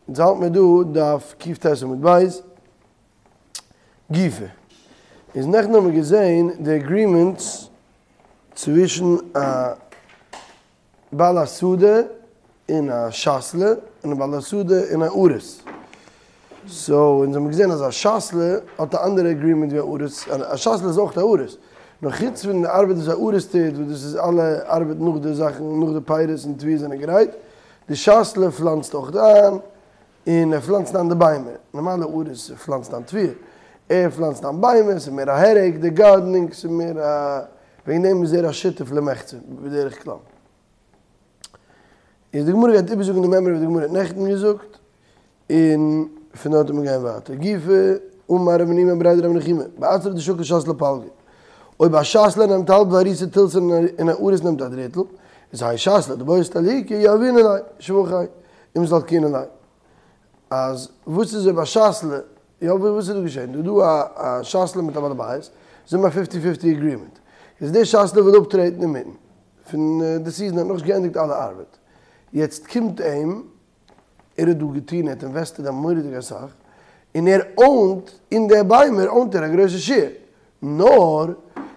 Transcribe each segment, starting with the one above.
אונז האלט מיר דא דף קט עמוד ב', גופא. איז נעכטן האבן מיר געזען די אגרימענטס צווישן א בעל השדה און א שתלא, און א בעל השדה און א אריס. סאו אונז האבן געזען אז א שתלא האט א אנדערע אגרימענט ווי א אריס, א שתלא איז אויך א אריס, נאר חוץ פון די ארבעט וואס א אריס טוט, וואס דאס איז אלע ארבעט נאך די זאכן, נאך די פירות און תבואה זענען גרייט, די שתלא פלאנצט אויך איין, און ער פלאנצט איין די ביימער, נארמאלע אריס פלאנצט איין תבואה, ער פלאנצט איין ביימער, ס'איז מער א העדעיק די גארדענינג, ס'איז מער א, וועגן דעם איז ער א שותף למחצה בדרך כלל. איז די גמרא גייט איבערזאגן די מימרא וואס די גמרא האט נעכטן געזאגט, און פון דארט וועט מען גיין ווייטער. גופא, אמר רב מניומי בריה דרב נחומי, באתרא דשקיל שתלא פלגא. אויב א שתלא נעמט האלב ואריסא תילתא און א אריס נעמט א דריטל, איז האי שתלא דבעי אסתלוקי יהבינן ליה שבחיה ומסתלקינן ליה. אז וואס איז אויב א שתלא, יא וואס איז דא געשען? דא איז דא א שתלא מיט א בעל הבית, זיי האבן א פיפטי פיפטי אגרימענט. איז דער שתלא וויל אפטרעטן אינמיטן פון די סיזען, ער האט נאכנישט געענדיגט אלע ארבעט. יעצט קומט אים ער האט דא געטון, ער האט אינוועסטעד א מורא'דיגע סאך, און ער אוינט אין די ביימער אוינט ער א גרויסע שעיר, נאר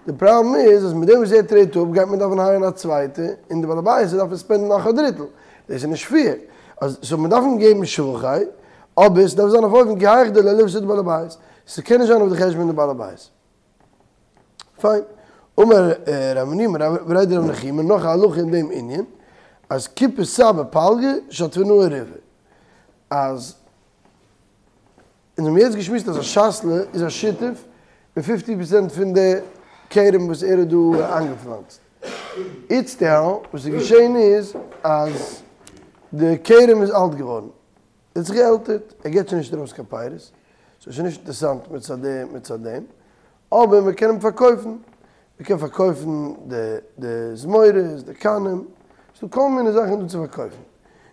די פראבלעם איז אז מיט דעם וואס ער טרעט אפ גייט מען דארפן הייערן א צווייטע, און די בעל הבית וועט דארפן ספענדן נאך א דריטל, דאס איז נישט פעיר, אז סאו מען דארף אים געבן שבחיה, אבער ס'דארף זיין אויף אופן כי היכי דלא ליפסיד בעל הבית, ס'קען נישט זיין אויף די חשבון די בעל הבית. פיין. אמר רב מניומי בריה דרב נחומי נאך א הלכה אין דעם ענין, אז כיפי סבא פלגא שתבינהו ריבעא, אז אונז האבן יעצט געשמועסט אז א שתלא איז א שותף מיט פיפטי פערסענט פון די כרם וואס ער האט דא איינגעפלאנצט. איצטער וואס איז געשען איז אז די כרם איז אלט געווארן, ער האט זיך געעלטערט, ער געבט שוין נישט ארויס קיין פירות, סאו ס'איז נישט אינטערסאנט מצד דעם מצד דעם, אבער מען קען אים פארקויפן, מען קען פארקויפן די די זמורות, די קנים, ס'דא כל מיני זאכן דא צו פארקויפן,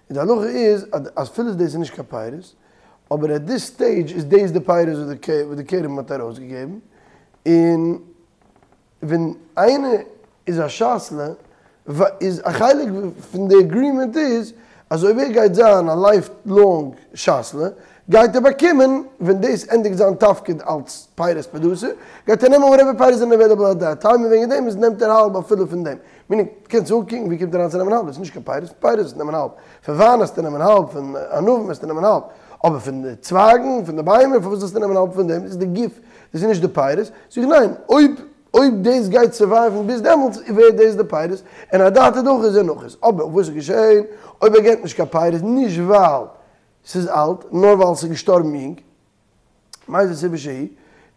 און די הלכה איז אז אפילו דאס איז נישט קיין פירות, אבער עט דיס סטעידזש איז דאס די פירות וואס די כרם האט ארויסגעגעבן, און. ווען איינער איז א שתלא, איז א חלק פון די אגרימענט איז אז אויב ער גייט זיין א לייף לאנג שתלא, גייט ער באקומען ווען דאס ענדיגט זיין תפקיד אלס פירות פראדוסער, גייט ער נעמען וואטעווער פירות זענען עוועילעבל עט דעט טיים און וועגן דעם איז נעמט ער האלב אפילו פון דעם. מינינג, קענסט אנקוקן ווי קומט אריין צו נעמען האלב, דאס איז נישט קיין פירות, פון פירות וועסטו נעמען האלב, פון וויין וועסטו נעמען האלב, פון ענבים וועסטו נעמען האלב, אבער פון די צווייגן פון די ביימער פארוואס זאלסטו נעמען האלב פון דעם, דאס איז די גוף דאס איז נישט די פירות, זאג איך ניין, אויב אויב דאס גייט סורווייוון ביז דעמאלטס ווערט דאס די פירות, און אדעתא דהכי איז ער נחית, אבער וואס איז געשען אויב ער געט נישט קיין פירות נישט ווייל ס'איז אלט נאר ווייל ס'איז געשטארבן יונג, מאיזה סיבה שהיא,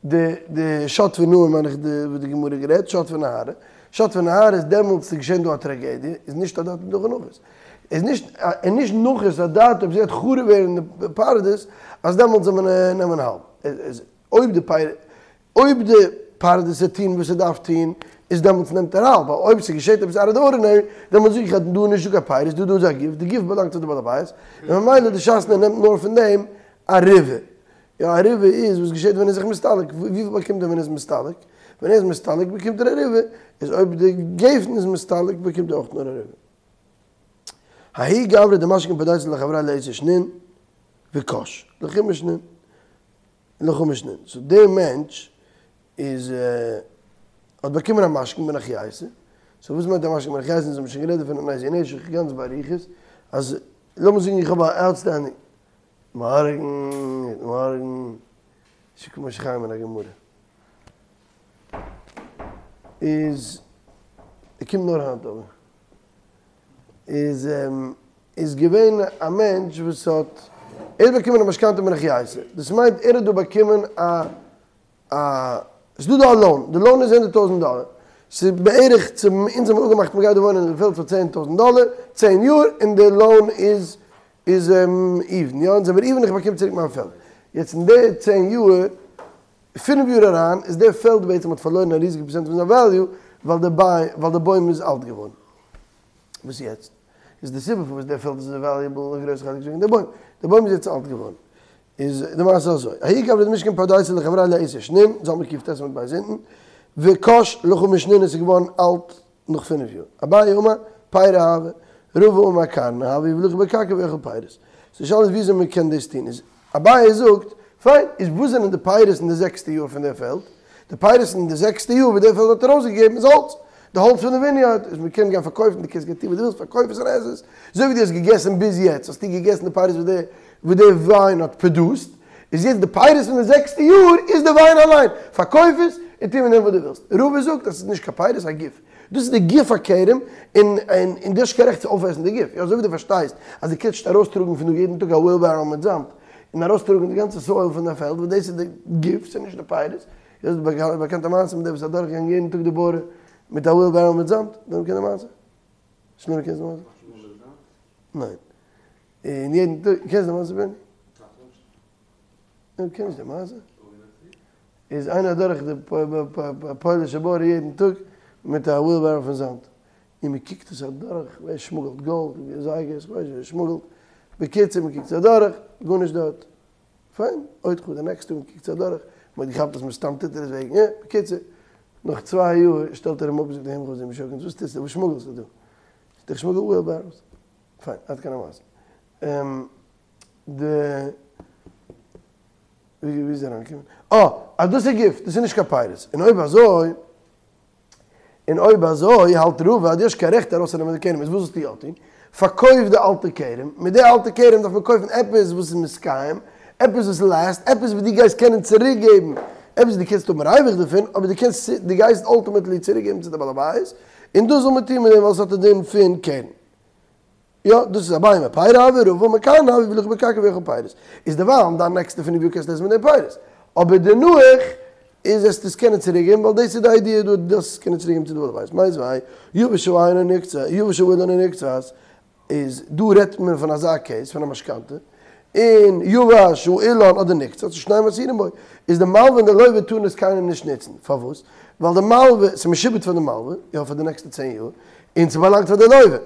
די די שטפי נהר מיין איך די וואס די גמרא גערעדט, שטפי נהרא, שטפי נהרא איז דעמאלטס איז געשען דא א טראגעדיע, איז נישט אדעתא דהכי נחית, איז נישט איז נישט נחית אדעתא אויב ס'גייט חרוב ווערן די פרדס אז דעמאלטס זאל מען נעמען האלב. אויב די פיר אויב די פרדס וועט טוהן וואס ס'דארף טוהן איז דעמאלטס נעמט ער האלב, ווייל אויב ס'געשעט עפעס אאוט אוו די ארדינערי דעמאלטס זאג איך אז דא איז נישטא קיין פירות דא דא איז א גוף די גוף באלאנגט צו די בעל הבית און ממילא די שתלא נעמט נאר פון דעם א ריבע יא א ריבע איז וואס געשעט ווען ער איז זיך מסתלק וויפיל באקומט ער ווען ער איז מסתלק ווען ער איז מסתלק באקומט ער א ריבע איז אויב די גפן איז מסתלק באקומט ער אויך נאר א ריבע. ההוא גברא דמשכן פרדיסא לחבריה לעשר שנין וקש לחמש שנין. לחמש שנין. סאו דער מענטש איז האט באקומען א משכון בנחייתא, סאו וואס מיינט א משכון בנחייתא, אונז האבן שוין גערעדט דערפון אין איזה נשך גאנץ באריכות, אז לאמיר זאגן איך האב א אוטסטענדינג מארגן, מארגן, שכמו שחיים אין א גמרא. איז, ער קומט נאר היינט אבער. איז איז געווען א מענטש וואס האט ער האט באקומען א משכנתא בנחייתא, דאס מיינט ער האט דא באקומען א א ס'איז דא דא א לאון, די לאון איז הונדערט טויזנט דאלער, ס'איז בערך צו אונז האבן אפגעמאכט מ'גייט דא וואוינען אין די פעלד פאר צען טויזנט דאלער צען יאר און די לאון איז איז איווען, יא אונז זעמיר איווען איך באקום צוריק מיין פעלד, יעצט אין די צען יאר פינף יאר אריין איז די פעלד בעצם האט פארלוירן א ריזיגע פראצענט פון זיין וועליו ווייל די ווייל די בוים איז אלט געווארן. וואס יעצט? איז די סיבה פארוואס די פעלד איז אזוי וועליובעל א גרויס חלק איז וועגן די בוים. די בוים איז יעצט אלט געווארן. איז די מעשה אזוי, ההוא גברא דמשכן פרדיסא לחבריה לעשר שנין, זאל מען קט עמוד ב' אונטן, וקש לחמש שנין עס איז געווארן אלט נאך פינף יאר. אביי אמר, פירא הוי, רבא אמר קרנא הוי, יבלחו ביה קרקע ויאכל פירות. סאו די שאלה איז וויאזוי מען קען דאס טון, איז אביי זאגט, פיין, איז וואס זענען די פירות אין די זעקסטע יאר פון די פעלד? די פירות אין די זעקסטע יאר וואס די פעלד האט ארויסגעגעבן איז האלץ, די האלץ פון די וויניארד, איז מען קען גיין פארקויפן, דו קענסט גיין טון וואס דו ווילסט, פארקויף עס און עס עס, אזוי ווי דו האסט געגעסן ביז יעצט, האסטו געגעסן די פירות וואס די וואס די וויין האט פראדוסט, איז יעצט די פירות פון די זעקסטע יאר איז די וויין אליין, פארקויף עס און טו מיט דעם וואס דו ווילסט. רבא זאגט אז עס איז נישט קיין פירות, ס'איז א גוף. דאס איז די גוף הכרם, און און דו האסט נישט קיין רעכט צו אויפעסן די גוף. יא, אזוי ווי דו פארשטייסט אז דו קענסט נישט ארויסטראגן פון דא יעדן טאג א ווילבאראו מיט זאמד, און ארויסטראגן די גאנצע סויל פון די פעלד, וואס דאס איז די גוף, ס'איז נישט די פירות. דאס איז די באקאנטע מעשה מיט דער וואס איז אדורכגעגאנגען יעדן טאג די בארדער מיט א ווילבאראו מיט זאמד. דו קענסט די מעשה? שלומי קענסט די מעשה? ניין. און יעדן טאג, קענסט די מעשה בעני? נו, קענסט די מעשה? איז איינער אדורך די פוילישע בארדער יעדן טאג מיט א ווילבאראו פון זאמד, און מען קוקט עס אדורך, ווער שמוגלט גאלד, זייגערס, כ'ווייס נישט ווער שמוגלט, בקיצור מען קוקט עס אדורך, גארנישט דארט, פיין, עוד חו, די נעקסטע טאג מען קוקט עס אדורך, מען האט געכאפט אז מסתם טוט ער עס וועגן, יא, בקיצור, נאך צוויי יאר שטעלט ער אים אפ זאגט ער אים וואס וואס טוסטו, וואס שמוגלסטו דא? זאגט ער איך שמוגל ווילבאראוס, פיין, עד כאן המעשה. די. ווי איז אריינגעקומען? אה! אז דאס איז גוף, דאס איז נישט קיין פירות. און אויב אזוי, און אויב אזוי האלט רבא אז דו האסט קיין רעכט ארויסצונעמען די כרם, איז וואס זאלסטו יא טון? פארקויף די אלטע כרם, מיט די אלטע כרם דארף מען קויפן עפעס וואס איז מתקיים, עפעס וואס לעסט, עפעס וואס דו גייסט קענען צוריק געבן, עפעס וואס דו קענסט האבן ריווח דערפון, אבער דו קענסט, דו גייסט אלטימעטלי צוריק געבן צו די בעל הבית, און דאס זאל מען טון מיט דעם ווייל עס האט א דין פון קרן. יא, דאס איז אביי אמר פירי הוו, רבא אמר קרנא הוו וילקח בקרקע ויאכל פירות. איז דערווייל אין דיין נעקסטע פינף יאר קענסטו עסן מיט דעם פירות. אבער דערנאך איז וועסטו עס קענען צוריק געבן ווייל דאס איז די איידיע דא דו זאלסט עס קענען צוריק געבן צו די בעל הבית. מיתיבי יבש האילן נקצץ, יבש האילן ונקצץ, איז דא רעדט מען פון אזא קעיס פון א משכנתא, און יבש האילן אדער נקצץ, שניהם אסורים בו, איז די מלווה און די לווה טארן עס קיינער נישט נוצן. פארוואס? ווייל די מלווה, ס'איז משועבד פאר די מלווה, יא פאר די נעקסטע צען יאר, און ס'באלאנגט פאר די לווה.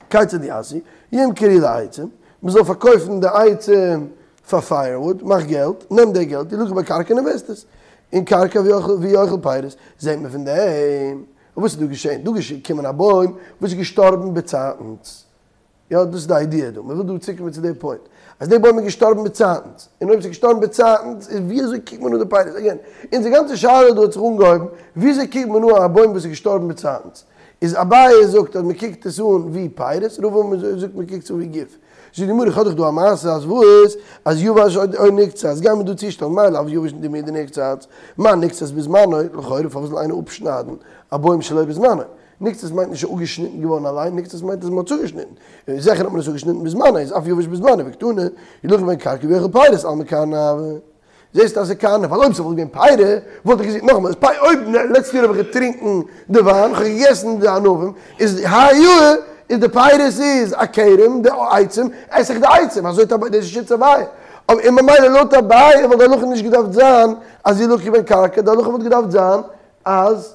כיצד יעשו, ימכרו לעצים, מען זאל פארקויפן די עצים פאר פייערוואוד, מאך געלט, נעם די געלט, ילקח בקרקע און אינוועסט עס אין קרקע ויאכל פירות, זעט מען פון דעם, וואס איז דא געשען? דא איז געקומען א בוים וואס איז געשטארבן בצייטנס, יא דאס איז די איידיע דא, מען וויל דא צוקומען צו די פוינט, אז די בוים איז געשטארבן בצייטנס, און אויב עס איז געשטארבן בצייטנס, איז ווי אזוי קוקט מען אן די פירות? אגעין, אונזער גאנצע שאלה דא האט זיך אנגעהויבן, ווי אזוי קוקט מען אן א בוים וואס איז געשטארבן בצייטנס? איז אביי זאגט אז מען קוקט עס אן ווי פירות, רבא זאגט מען קוקט עס אן ווי גוף. זאגט די גמרא איך האב דאך דא א מעשה אז וואס? אז יבש או נקצץ, גיי מיר דא צושטעלן מאי לאו יבש מדנקצץ, מה נקצץ בזמנו, לכאורה פארוואס זאל איינער אפשניידן א בוים שלא בזמנו? נקצץ מיינט נישט אפגעשניטן געווארן אליין, נקצץ מיינט אז מען האט צוגעשניטן, זיכער האט מען עס אפגעשניטן בזמנו, איז אף יבש בזמנו וקתני, ילקח בהן קרקע ויאכל פירות, אלמא קרנא הוי. זעסט אז ס'איז קרנא, ווייל אויב ס'וואלט געווען פירי וואלט איך געזאגט נאכאמאל, איז אויב לעצט יאר האב איך געטרינקן די וויין, כ'האב געגעסן די ענבים, איז היי יאר איז די פירות איז א כרם, די עצים, עס איך די עצים, אזוי האט אביי, דאס איז שיטת אביי, אבער און ממילא לויט אביי וואלט די הלכה נישט געדארפט זיין אז ילקח בהן קרקע, די הלכה וואלט געדארפט זיין אז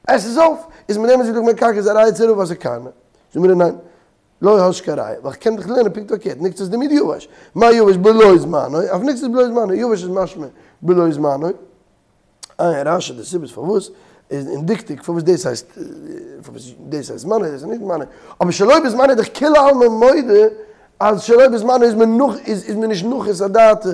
עס עס אויף, איז מיט דעם אז ילקח בהן קרקע איז א ראיה צו רבא אז ס'איז קרנא. זאגט די גמרא ניין. לא האסט קיין ראיה, ווייל כ'קען דיך לערנען פונקט פארקערט, נקצץ דמיד יבש, מה יבש בלא זמנו, אף נקצץ בלא זמנו, יבש איז משמע בלא זמנו, עיין רש"י די סיבות פארוואס, איז אין דקדוק פארוואס דאס הייסט פארוואס דאס הייסט זמנו דאס איז נישט זמנו, אבער שלא בזמנו איז דאך כולי עלמא מודה אז שלא בזמנו איז מען נאך איז מען נישט נחית אדעתא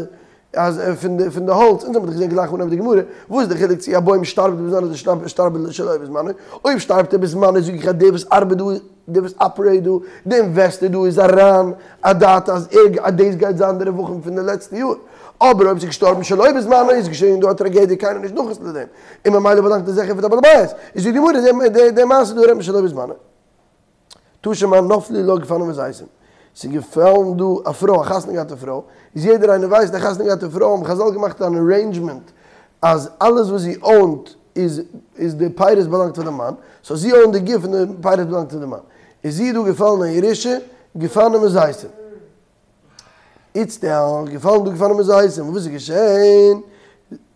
אז פון די פון די האלץ, אונז האבן דאך געזען גלייך אנהייב די גמרא, וואס איז די חילוק צו א בוים שטארבט בזמנו אדער שטארבט שלא בזמנו, אויב שטארבט ער בזמנו זאג איך אז דער וואס ארבעט דא, דער וואס אפערעיט דא, דער אינוועסטער דא איז אריין אדעתא אז ער אז דאס גייט זיין די רווחים פון די לעצטע יאר, אבער אויב ס'איז געשטארבן שלא בזמנו איז געשען דא א טראגעדיע קיינער נישט נחית לדעם, און ממילא באלאנגט עס זיכער פאר די בעל הבית, איז זאגט די גמרא די מעשה דא רעדט מען שלא בזמנו. תא שמע נפלו לה גפנים וזיתים, ס'איז געפאלן דא א פרוי, א חתונה געהאטע פרוי, איז יעדער איינער ווייסט א חתונה געהאטע פרוי האבן חזל געמאכט אן ארעינדזשמענט אז אלעס וואס זי אוינט איז איז די פירות באלאנגט פאר די מאן, סאו זי אוינט די גוף און די פירות באלאנגט פאר די מאן, איז זי דא געפאלן א ירושה גפנים וזיתים. איצטער געפאלן דא גפנים וזיתים, וואס איז געשען?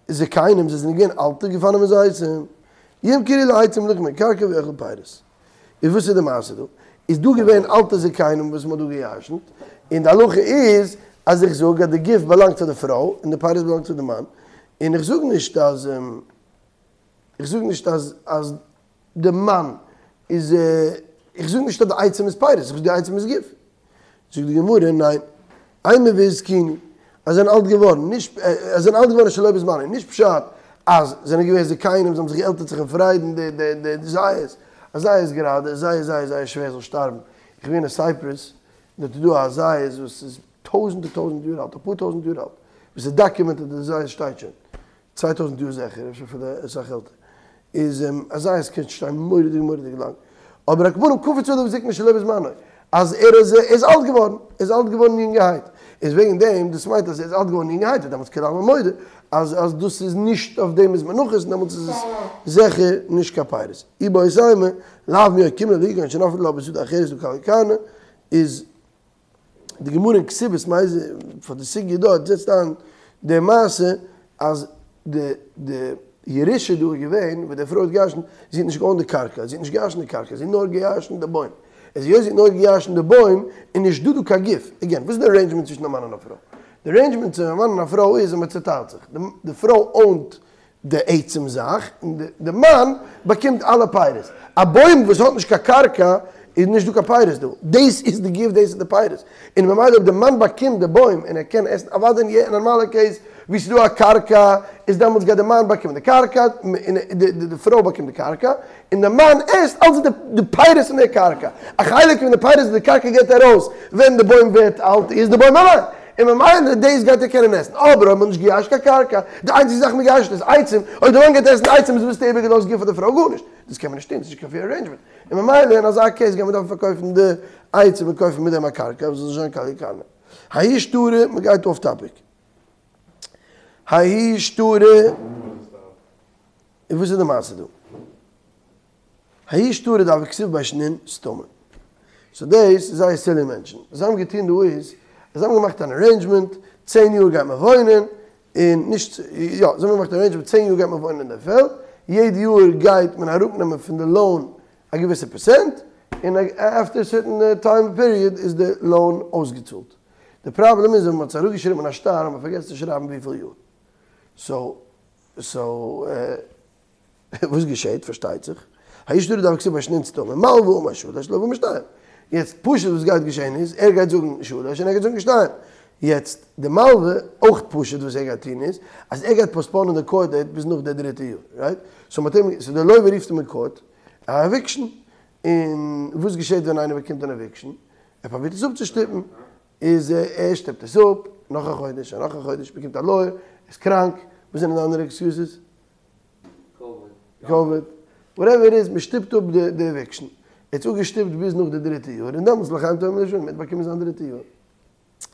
זקנים, זיי זענען געווען אלטע גפנים וזיתים, ימכרו לעצים וילקח בהן קרקע ויאכל פירות. איז וואס איז די מעשה דא? איז דא געווען אלטע זקנים וואס מ'האט דא גע'ירש'נט, און די הלכה איז אז איך זאג אז די גוף באלאנגט פאר די פרוי און די פירות באלאנגט פאר די מאן, און איך זאג נישט אז איך זאג נישט אז אז די מאן איז איך זאג נישט אז די עצים איז פירות, איך זאג די עצים איז גוף. זאגט די גמרא ניין. אימא והזקינו, אז זיי זענען אלט געווארן, נישט, אז זיי זענען אלט געווארן שלא בזמנו, נישט פשט אז זיי זענען געווען זקנים, זיי האבן זיך געעלטערט זיך אין פריידן, די די די די זית, א זית גראדע איז זייער זייער זייער שווער זאל שטארבן, איך בין אין סייפרעס, דארט איז דא א זית וואס איז טויזענטער טויזענט יאר אלט, אפאר טויזענט יאר אלט, וואס איז דאקומענטעד אז די זית שטייט שוין, 2000 יאר זיכער, אפשר אפילו אסאך עלטער, איז א זית קען שטיין מורא'דיג מורא'דיג לאנג, אבער על כל פנים קפץ עליו זקנה שלא בזמנו, אז ער איז ער איז אלט געווארן, ער איז אלט געווארן יונגערהייט, איז וועגן דעם, דאס מיינט אז ער איז אלט געווארן יונגערהייט, איז דעמאלטס כולי עלמא מודה אז אז דאס איז נישט אויף דעם איז מען נחית, און דעמאלטס איז עס זיכער נישט קיין פירות. איבעית אימא, לאו מיהא אקימליה כגון שנפלה לה בשדה אחרת דהא כליא קרנא, איז די גמרא אין כתובות מאיזה פאר די סוגיא דארט זעצט איין די מעשה אז די די ירושה דא איז געווען ווען די פרוי האט געירשנט זי האט נישט געאונט די קרקע זי האט נישט געירשנט די קרקע זי האט נאר געירשנט די בוים איז היות זי האט נאר געירשנט די בוים איז נישט דא דא קיין גוף again וואס איז די arrangement צווישן א מאן און א פרוי די arrangement צווישן א מאן און א פרוי איז אז מען צוטיילט זיך די פרוי own ט די עצם זאך, און די מאן באקומט אלע פירות. א בוים וואס האט נישט קיין קרקע איז נישט דא קיין פירות דא. דאס איז די גוף דאס איז די פירות. און ממילא אויב די מאן באקומט די בוים און ער קען עסן, אוודאי אין א נארמאלע case ווי ס'איז דא א קרקע איז דעמאלטס גייט די מאן באקומען די קרקע, און די פרוי באקומט די קרקע, און די מאן עסט אלץ די פירות פון די קרקע. א חלק פון די פירות וואס די קרקע געבט ארויס ווען די בוים ווערט אלט איז די בוים אליין. און ממילא דאס גייט ער קענען עסן, אבער אויב מ'האט נישט געירשט קיין קרקע, די איינציגסטע זאך מ'האט געירשט איז עצים, אויב די מאן גייט עסן עצים איז וואס האסטו איבערגעלאזט גוף פאר די פרוי? גארנישט, דאס קען מען נישט טון, ס'איז נישט קיין fair arrangement, און ממילא אין אזא case גייט מען דארפן פארקויפן די עצים און קויפן מיט דעם א קרקע וואס זאל נישט זיין כליא קרנא. ההוא שטרא, מ'גייט off topic. ההוא שטרא, און וואס איז די מעשה דא? ההוא שטרא דהוה כתיב ביה שנין סתמא. so דאס איז זייער silly מענטשן. וואס זיי האבן געטון דא איז, אז זיי האבן געמאכט אן arrangement, צען יאר גייט מען וואוינען, און נישט, יא, זיי האבן געמאכט אן arrangement צען יאר גייט מען וואוינען אין די פעלד, יעדע יאר גייט מען אראפנעמען פון די loan א געוויסע פערסענט, און after certain time period איז די loan אויסגעצאלט. די פראבלעם איז ווען מען האט עס אראפגעשריבן אין א שטר האט מען פארגעסן צו שרייבן וויפיל יאר. so, so. וואס געשעהט? פארשטייט זיך, ההוא שטרא דהוה כתיב ביה שנין סתמא, מלוה אמר שלש, לוה אמר שתיים. יעצט פשוט וואס גייט געשעהן איז, ער גייט זאגן שלש און ער גייט זאגן שתיים. יעצט די מלוה, אויך פשוט וואס ער גייט טוהן איז, אז ער גייט postpone ען די court date ביז נאך די דריטע יאר, right? so מ'האט אים, so די לוה רופט אים אין court, א eviction, און וואס געשעהט ווען איינער באקומט אן eviction? ער פרובירט עס אפצושטופן, איז ער שטופט עס אפ, נאך א חודש און נאך א חודש, באקומט א לויער, איז קראנק, וואס זענען די אנדערע excuses? COVID, whatever it is, מען שטופט אפ די eviction, ער האט עס אפגעשטופט ביז נאך די דריטע יאר, און דעמאלטס לחיים טובים ולשלום, ער האט באקומען זיין דריטע יאר.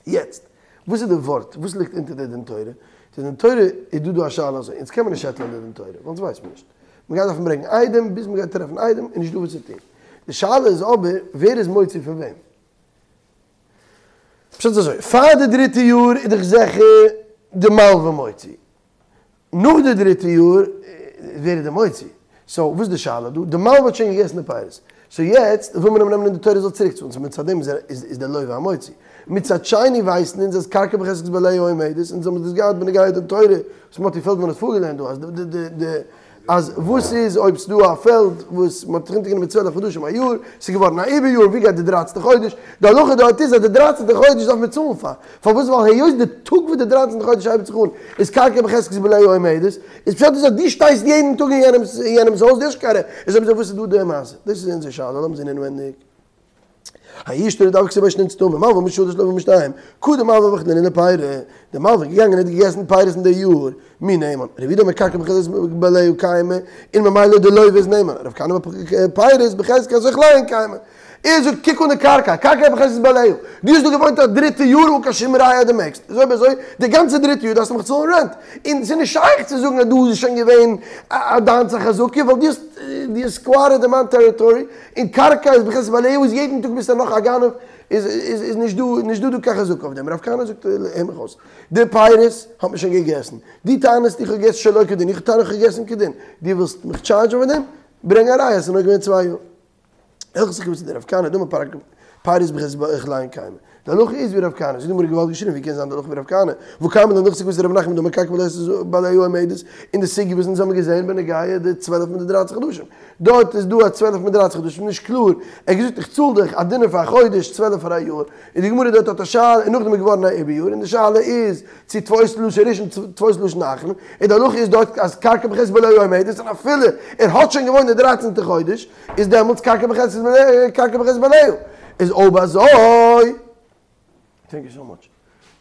יעצט, וואס איז די ווארט, וואס ליגט אונטער די דין תורה? די דין תורה איז דא דא א שאלה אזוי, אונז קען מען נישט settle ען די דין תורה, ווייל אונז ווייסט מען נישט. מען גייט דארפן ברענגען עדים, ביז מען גייט טרעפן עדים איז נישט דא וואס צו טון. די שאלה איז אבער, ווער איז מוציא פון וועם? פשט איז אזוי, פאר די דריטע יאר איז דאך זיכער די מלווה מוציא. נאך די דריטע יאר ווער איז די מוציא? so וואס איז די שאלה דא? די מלווה האט שוין געגעסן די פירות, so יעצט וויל מען אים נעמען אין די תורה זאל צוריק צאלן, so מצד דעם איז די לווה א מוציא. מצד שני ווייסן אונז אז קרקע בחזקת בעליה עומדת, אונז האבן דאס געהאט בנוגע דין תורה וואס מאטי פעלדמאן האט פארגעלערנט דא אז די די די אז וואס איז אויב ס'דא א פעלד וואס מ'האט זיך אונטערגענומען 12 חדשים א יאר, ס'איז געווארן א איבער יאר, ווי גייט די דרייצנטע חודש? די הלכה דארט איז אז די דרייצנטע חודש דארף מען צאלן פאר. פארוואס? ווייל היות די טאג וואס די דרייצנטע חודש הייבט זיך אן איז קרקע בחזקת בעליה עומדת, איז פשט איז אז דו שטייסט יעדן טאג אין יענעמ'ס הויז, דו האסט קיין רעכט, איז אויב אזוי וואס איז דא די מעשה? דאס איז אונזער שאלה, לאמיר זען אינווענדיג. ההוא שטרא דהוה כתיב ביה שנין סתמא, מלוה אמר שלש לוה אמר שתיים, קדם מלוה ואכלינהו לפירי, די מלוה איז געגאנגען און האט געגעסן פירות אין די יאר, מי נאמן, רב יהודה אמר קרקע בחזקת בעליה קיימא, און ממילא די לוה איז נאמן, רב כהנא אמר פירות בחזקת אוכליהן קיימא. ער זאגט קוק אן די קרקע, קרקע בחזקת בעליה, דו האסט דא געוואוינט א דריטע יאר אן קיין שום ראיה אז דו מעגסט, איז אויב אזוי די גאנצע דריטע יאר דארפסטו מיך צאלן rent, און ס'איז נישט שייך צו זאגן אז דא איז שוין געווען א דיינס א חזקה, ווייל דו האסט דו האסט squatted אין מיין territory, און קרקע איז בחזקת בעליה איז יעדן טאג ביסטו נאך א גנב, איז איז נישט דא נישט דא דא קיין חזקה אויף דעם, רב כהנא זאגט הער מיך אויס, די פירות האט מען שוין געגעסן, דו טענה'סט איך האב געגעסן שלא כדין, איך טענה איך האב געגעסן כדין, דו ווילסט מיך charge ן פאר דעם? ברענג א ראיה אז ס'איז נאר געווען צוויי יאר. הלכתא כוותיה דרב כהנא דאמר פירות בחזקת אוכליהן קיימי. די הלכה איז ווי רב כהנא, זאגט די גמרא געוואלד געשריגן ווי קען זיין די הלכה ווי רב כהנא, והא קיימא לן דכתב כוותיה דרב נחמן דאמר קרקע בעליה בעליה עומדת, אין די סוגיא וואס אונז האבן געזען בנוגע די צוועלף מיט די דרייצן חדשים, דארט איז דא א צוועלף מיט דרייצן חדשים נישט קלאר, ער האט געזאגט איך צאל דיך א דינר פאר א חודש צוועלף פאר א יאר, און די גמרא דארט האט א שאלה און נאכדעם איז געווארן א עיבור יאר און די שאלה איז צו תפוס לשון ראשון תפוס לשון אחרון, און די הלכה איז דארט אז קרקע בחזקת בעליה עומדת און אפילו ער האט שוין געוואוינט די דרייצענטע חודש איז דעמאלטס קרקע בחזקת קרקע בחזקת בעליה איז אויב אזוי טענק יו סאו מאטש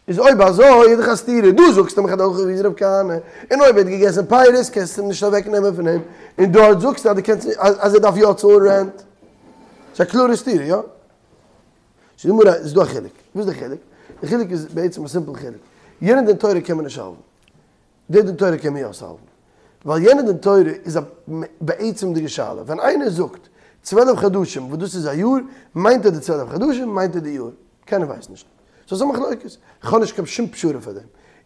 איז אויב אזוי איז דאך א סתירה דא זאגסטו מיך אז די הלכה איז ווי רב כהנא און אויב ער האט געגעסן פירות קענסטו אים נישט אוועק נעמען פון אים און דארט זאגסטו אז דו קענסט אז ער דארף יא צאלן רענט ס'איז א קלארע סתירה יא? זאגט די גמרא, איז דא א חילוק. וואס איז די חילוק? די חילוק איז בעצם א סימפל חילוק. יענע דין תורה קען מען נישט סאלוון. די דין תורה קען מען יא סאלוון. ווייל יענע דין תורה איז א בעצם'דיגע שאלה. ווען איינער זאגט צוועלף חדשים וואס דאס איז א יאר, מיינט ער די צוועלף חדשים, מיינט ער די יאר? קיינער ווייסט נישט. סאו ס'איז א מחלוקת. כ'האב נישט קיין שום פשרה פאר דעם.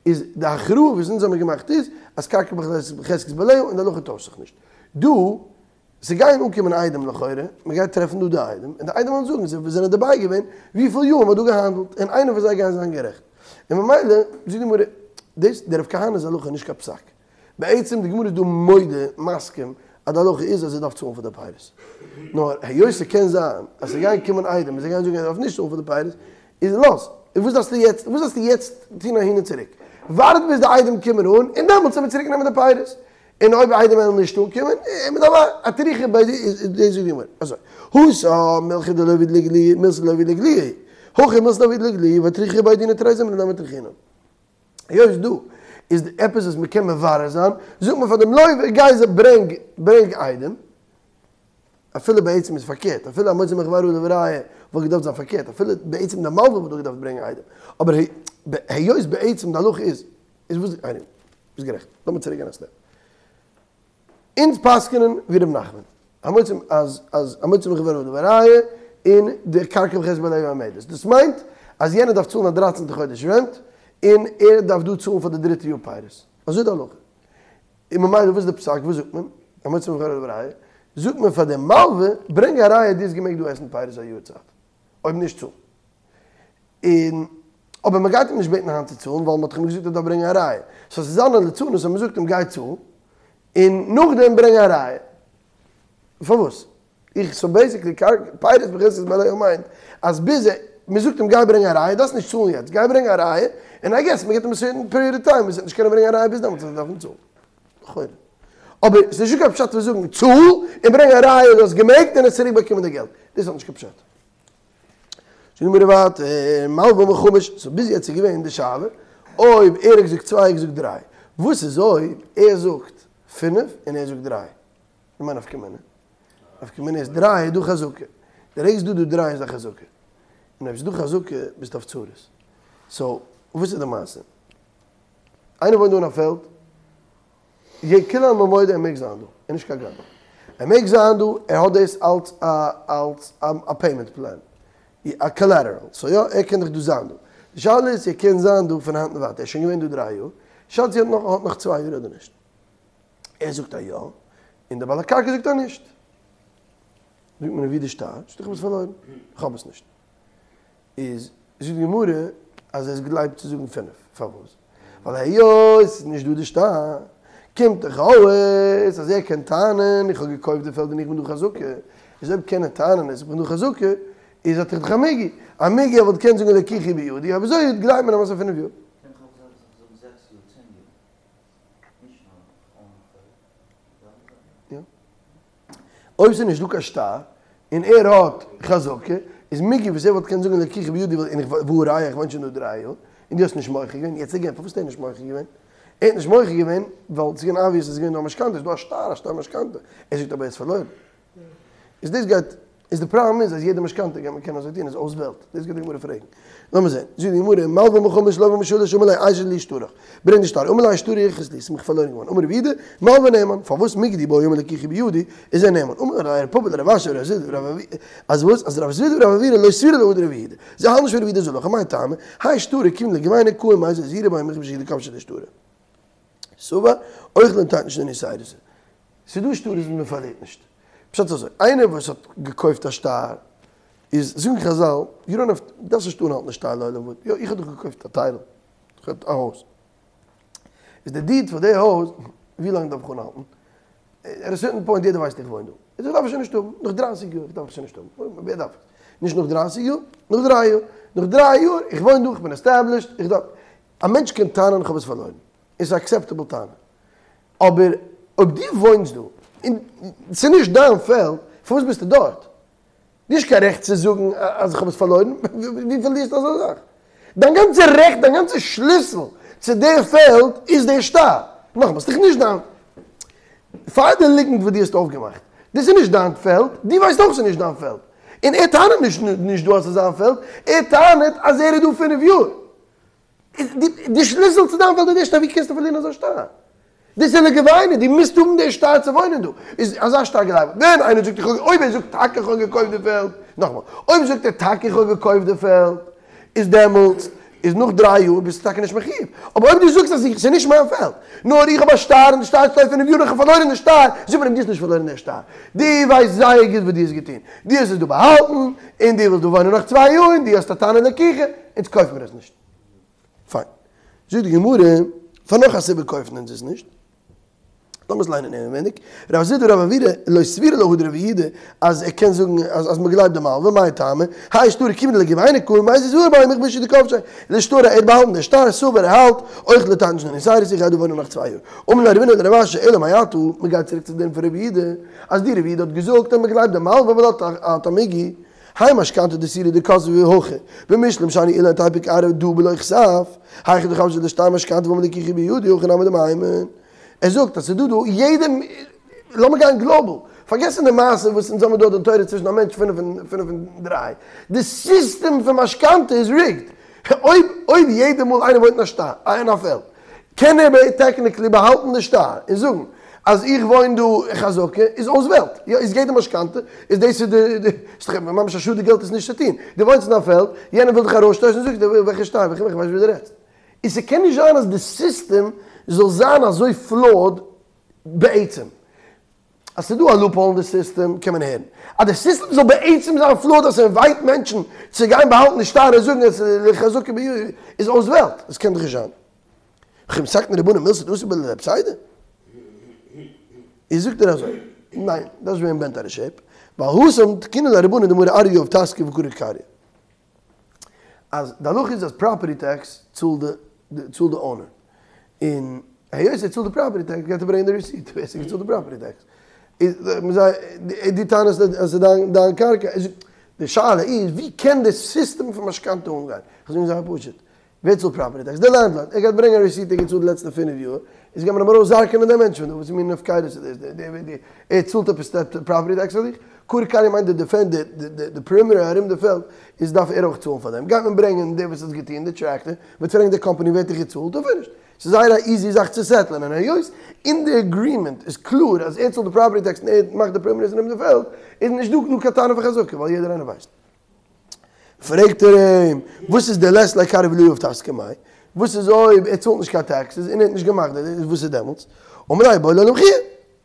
איז די הכרעה וואס אונז האמיר געמאכט איז אז קרקע בחזקת בעליה און די הלכה טוישט זיך נישט. דא ס'גייען אנקומען עדים לכאורה, מ'גייט טרעפן דא די עדים, און די עדים וועלן זאגן זיי זענען דערביי געווען וויפיל יאר מ'האט דא געהאנדלט, און איינער פון זיי גייען זיין גערעכט. און ממילא, זאגט די גמרא, דאס דער רב כהנא'ס הלכה איז נישט קיין פסק. בעצם די גמרא איז דא מודה, מסכים, אז די הלכה איז אז ער דארף צאלן פאר די פירות. נאר היות ס'קען זיין אז ס'גייען קומען עדים און זיי גייען זאגן ער דארף נישט צאלן פאר די פירות, איז לאז. און וואס דארפסטו יעצט, וואס דארפסטו יעצט טון אהין און צוריק? ווארט ביז די עדים קומען אן, און דעמאלטס וועט מען צוריק נעמען די פירות. און אויב עדים וועלן נישט אנקומען, איז מען דארף אטרוחי ביי די איז די זאגט די גמרא אזוי, התם מילתא דלא עביד לאיגלויי מילתא דלא עביד לאיגלויי, הכא מילתא דעביד לאיגלויי ואטרוחי בי דינא תרי זימני נמי טרחינן. היות דא איז עפעס וואס מען קען מברר זיין, זאגט מען פאר דעם לוה גיי זיי ברענג ברענג עדים, אפילו בעצם איז פארקערט, אפילו המוציא מחבירו עליו הראיה וואלט געדארפט זיין פארקערט, אפילו בעצם די מלווה וואלט דא געדארפט ברענגען עדים, אבער היות בעצם די הלכה איז איז וואס איינער ביסט גערעכט לאמיר צוריק גיין א סטעפ אונז פסק'נען ווי ר' נחמן המוציא אז אז המוציא מחבירו עליו הראיה און די קרקע בחזקת בעליה עומדת דאס מיינט אז יענער דארף צאלן א דרייצענטע חודש רענט און ער דארף דא צאלן פאר די דריטע יאר פירות אזוי די הלכה און ממילא וואס איז די פסק וואס זאגט מען המוציא מחבירו עליו הראיה זאגט מען פאר די מלווה ברענג א ראיה דו האסט געמעגט דא עסן פירות א יאר צייט אויב נישט צאל. און אבער מען גייט אים נישט בעטן היינט צו צאלן ווייל מען האט אים געזאגט ער דארף ברענגען א ראיה, סאו ס'איז אלע ליצנות אז מען זאגט אים גיי צאל און נאכדעם ברענג א ראיה. פארוואס? איך סאו בעיסיקלי פירות בחזקת בעליה מיינט אז ביז מען זאגט אים גיי ברענג א ראיה דארפסט נישט צאלן יעצט גיי ברענג א ראיה און איי געס מען געבט אים א סערטען פיריעד אוו טיים וואס ער וועט נישט קענען ברענגען א ראיה ביז דעמאלטס וועט ער דארפן צאלן. לכאורה. אבער ס'איז נישטא קיין פשט פון זאגן צאל און ברענג א ראיה דו האסט געמעגט און עס צוריק באקומען די געלט. דאס האט נישט קיין פשט. זאגט די גמרא ווייטער, מלווה אמר חמש, סאו ביז יעצט איז געווען די שאלה אויב ער האט געזאגט צוויי ער האט געזאגט דריי, וואס איז אויב ער זאגט פינף און ער זאגט דריי? מאי נפקא מינה? נפקא מינה איז דריי איז דא חזקה, די רגע ס'איז דא דא דריי איז דא חזקה, און אויב ס'איז דא חזקה ביסטו אויף צרות, סאו וואס איז די מעשה? איינער וואוינט דא אין א פעלד, כולי עלמא מודה ער מעג זיין דא, ער איז נישט קיין גנב, ער מעג זיין דא, ער האט דאס אלץ א אלץ א פעימענט פלען, א קאלעטעראל, סאו יא ער קען דאך דא זיין דא, די שאלה איז צו ער קען זיין דא פון היינט און ווייטער, ער איז שוין געווען דא דריי יאר, די שאלה צו ער האט נאך האט נאך צוויי יאר אדער נישט, ער זאגט אז יא, און דער בעל הקרקע זאגט אז נישט, זאגט מען ווי די שטר, זאגט איך האב עס פארלוירן, איך האב עס נישט. איז זאגט די גמרא אז ער איז גלייבט צו זאגן פינף, פארוואס? ווייל היות ס'איז נישט דא די שטר, קומט דאך אויס אז ער קען טענה'ן איך האב געקויפט די פעלד און איך בין דא חזקה, איז אויב קען ער טענה'ן אז איך בין דא חזקה, איז האט ער דאך א מיגו, א מיגו ער וואלט געקענט זאגן לקוחו בידי, אויב אזוי גלייבט מען אים אז ס'איז פינף יאר. קען איך אויך זאגן זעקס יאר, צען יאר, נישט נאר יא. אויב ס'איז נישט דא קיין שטר, און ער האט חזקה, איז מיגו וואס ער וואלט קענען זאגן לקוחו בידי און איך והא ראיה איך וואוין שוין דא דריי יאר, און דו האסט נישט מוחה געווען, יעצט עגעין פארוואס האט ער נישט מוחה געווען? ער האט נישט מוחה געווען ווייל ס'איז געווען אבוויעס אז ס'איז געווען דא א משכנתא, איז דא א שטר, א שטר משכנתא, ער זאגט אבער ער איז פארלוירן. איז דאס גייט איז די פראבלעם איז אז יעדע משכנתא גייט מען קענען אזוי טון איז אויס וועלט, דאס גייט די גמרא פרעגן. לאמיר זען, זאגט די גמרא, מלווה אמר חמש לוה אמר שלש אמר ליה אייזל לי שטרך, ברענג די שטר, אמר ליה שטרי איחית לי, ס'איז מיך פארלוירן געווארן, אמר רב יהודה, מלווה נאמן, פארוואס מיגו דאי בעי אמר לקוחו בידי, איז ער נאמן, אמר ליה רב פפא לרב אשי ורב זביד ורב אבהו, אז וואס, אז רב זביד ורב עוירא לא סבירא להו דרב יהודה, זיי האלטן נישט ווי רב יהודה'ס הלכה, מאי טעמא, האי שטרא כיון דלגוייניה קאים מיסב זהירי ביה מכבשא דכבשי דשטרא. סבר, אוכלא נתן שני סיירסע. ס'איז דא שטרות וואס מען פארלירט נישט. פשט איז אזוי, איינער וואס האט געקויפט א שטר. איז זאגן חזל, יו דאנט האוו, דארפסט נישט אנהאלטן די שטר לעולם ועד, יא איך האב דאך געקויפט א title, איך האב א הויז, איז די deed פאר די הויז, ווי לאנג דארף איך אנהאלטן? at a certain point יעדער ווייסט איך וואוין דא, איז איך דארף עס שוין נישט האבן, נאך דרייסיג יאר איך דארף עס שוין נישט האבן, ווער דארף עס? נישט נאך דרייסיג יאר, נאך דריי יאר, נאך דריי יאר, איך וואוין דא, איך בין established, איך דארף, א מענטש קען טענה'ן איך האב עס פארלוירן, איז א acceptable טענה, אבער אויב דו וואוינסט דא, און ס'איז נישט דיין פעלד, פארוואס ביסטו דארט? נישט קיין רעכט צו זאגן אז איך האב עס פארלוירן, ווי פארלירסטו אזא זאך? דיין גאנצע רעכט, דיין גאנצע שליסל צו די פעלד איז דער שטר. נאכאמאל, ס'איז דאך נישט דיין, פאר די ליגנט וואס דו האסט אויפגעמאכט, דאס איז נישט דיין פעלד, דו ווייסט אויך ס'איז נישט דיין פעלד, און ער טענה'ט נישט נישט דא אז ס'איז זיין פעלד, ער טענה'ט אז ער איז דא פינף יאר. די שליסל צו דיין פעלד איז דער שטר, ווי קענסטו פארלירן אזא שטר? דאס איז לגבינו, דו מוזט האבן די שטר צו וואוינען דא, איז אזא שטר גלייבער, ווען איינער זאגט איך האב, אויב ער זאגט טאקע איך האב געקויפט די פעלד, נאכאמאל, אויב זאגט ער טאקע איך האב געקויפט די פעלד, איז דעמאלטס, איז נאך דריי יאר ביסטו טאקע נישט מחיוב, אבער אויב דו זאגסט אז ס'איז נישט מיין פעלד, נאר איך האב א שטר און די שטר שטייט פינף יאר און איך האב פארלוירן די שטר, זאג מיר אים דו האסט נישט פארלוירן די שטר, דו ווייסט זייער גוט וואס דו האסט געטון, דו האסט עס דא באהאלטן, און דו ווילסט דא וואוינען נאך צוויי יאר, און דו האסט א טענה לקיחה, אונז קויף מיר עס נישט. פיין. זאגט די גמרא, פאר נאך א סיבה קויפן אונז עס נישט. לאמיר עס ליינען אינעווייניג. רב זביד ורב עוירא לא סבירא להו דרב יהודה אז ער קען זאגן אז מען גלייבט דעם מלווה, מאי טעמא? האי שטרא כיוון דלגובייניה קאי מיזל זהיר ביה מיכבשא דכבשיה לשטרא ער האט באהאלטן די שטר סבר ער האלט אויך לתרין שנין יתירות איך גיי דא וואוינען נאך צוויי יאר. אמר ליה רבינא לרב אשי אלא מעתה, מען גייט צוריק צו דעם פון רב יהודה אז די רב יהודה האט געזאגט אז מען גלייבט דעם מלווה ווייל ער האט א מיגו. האי משכנתא דאיסורא דכתביה הכי, במשלם שאני אילן תיפוק ארעא דא בלא כתב, היכא דחבשי לשטר משכנתא ואמר לקיחה בידי הכי נמי דמהימן. ער זאגט אז ס'איז דא דא יעדע, לאמיר גיין global, פארגעסן די מעשה וואס אונז האמיר דא דין תורה צווישן א מענטש פינף און פינף און דריי, די סיסטעם פון משכנתא איז rigged, אויב אויב יעדע מאל איינער וואוינט אין א שטר אין א פעלד קען ער technically באהאלטן די שטר און זאגן אז איך וואוין דא חזקה איז אויס וועלט, יא איז יעדע משכנתא איז דאס איז די די איז דאך ממש א שאד די געלט עס נישט צו טון, דו וואוינסט אין א פעלד יענער וויל דיך ארויסשטויסן זאגסטו וועלכע שטר וועלכע איך ווייס נישט וואס דו רעדסט, און ס'קען נישט זיין אז די סיסטעם זאל זיין אזוי flawed בעצם. אז ס'איז דא א loophole אין די סיסטעם קען מען הערן. אז די סיסטעם זאל בעצם זיין flawed אז ס'אינווייט מענטשן צו גיין באהאלטן די שטר און זאגן אז חזקה בידי איז אויס וועלט. דאס קען דאך נישט זיין. וכי מתקני רבנן מילתא דאתי ביה לידי פסידא? איז זאגט ער אזוי, ניין, דאס איז געווען bent out of shape, ווייל התם תקינו ליה רבנן דמרי ארעא יהיב טסקא וקרי קריא. אז די הלכה איז אז property tax צאלט די צאלט די owner, און היות ער צאלט די property tax גייט ער ברענגען די receipt ווער ס'האט געצאלט די property tax. איז דו טענה'סט אז ס'איז דיין דיין קרקע, די שאלה איז ווי קען די סיסטעם פון משכנתא אנגיין? כ'זאג זייער פשוט, ווער צאלט property tax? די landlord, ער גייט ברענגען א receipt ער האט געצאלט די לעצטע פינף יאר, איז גייט מען אים ארויס זרק'ענען דעם מענטש פון דא, וואס מין הפקרות איז דאס, ער צאלט עפעס property tax פאר דיך? קרי קריא מיינט די defend די perimeter ארום די פעלד איז דארף ער אויך צאלן פאר דעם, גייט מען ברענגען דער וואס האט עס געטון די tractor, מ'וועט פרעגן די קאמפאני ווער האט דיך געצאלט און finish. ס'איז זייער א easy זאך צו settle ען, און היות אין די agreement איז קלאר אז ער צאלט די property tax און ער מאכט די perimeters ארום די פעלד, איז נישט דא דא קיין טענה פון חזקה ווייל יעדער איינער ווייסט. פרעגט ער אים, וואס איז דלית ליה קריא ולא יהיב טסקא מאי? וואס איז אויב ער צאלט נישט קיין taxes און ער האט נישט געמאכט די, וואס איז דעמאלטס? אמר ליה איבעי ליה למחויי,